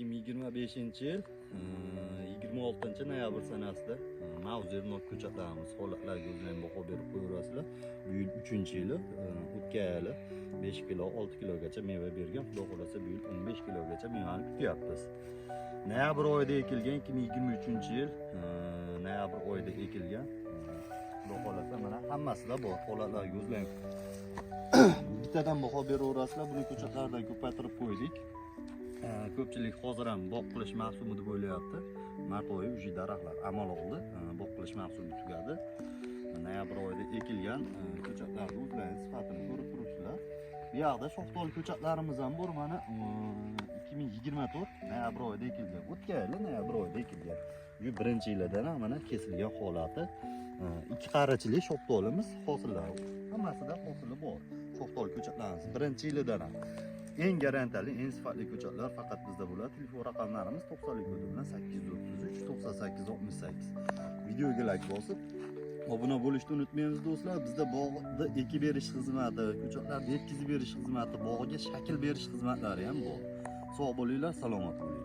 2025-yil 26 noyabr sanasida Mauzer nok ko'chatlarimiz holatlarga o'zlaring baho berib qo'yaverasizlar. Bu yil 3-yili, o'tgan yili 5 kilo, 6 kilogacha meva bergan. Xudo xohlasa, bu yil 15 kilogacha mevani kutyapmiz. Noyabr oyida ekilgan, 2023-yil noyabr oyida ekilgan. Xudo xohlasa, mana hammasida bor. Holatlarga o'zlaring bittadan baho beraverasizlar. Buni ko'chatlardan ko'paytirib qo'ydik. Ko'pchilik hozir ham bog' qilish mavsumi deb o'ylayapti. Mart oyi, уже daraxtlar amal oldi. Bog' qilish mavsumi tugadi. Noyabr oyida ekilgan ko'chatlarni o'zlaring sifatini ko'rib turibsizlar. Bu yoqda shaftoli ko'chatlarimiz ham bor. Mana 2024 noyabr oyida ekilgan. O'tgan yili noyabr oyida ekilgan. Bu birinchi yilidan ham mana kesilgan holati. Ikki qarichli shaftolimiz hosillari. Hammasida hosili bor. Shaftoli ko'chatlarimiz birinchi yilidan ham. Eng garantiyali, eng sifatli ko'chatlar faqat bizda bo'ladi. Telefon raqamlarimiz 90 kodi bilan 833 98 68. Videoga like bosib, obuna bo'lishni unutmaymiz, do'stlar. Bizda bog'ni ekib berish xizmati, ko'chatlarni yetkazib berish xizmati, bog'ga shakl berish xizmatlari ham bor. Sog' bo'linglar, salomat bo'linglar.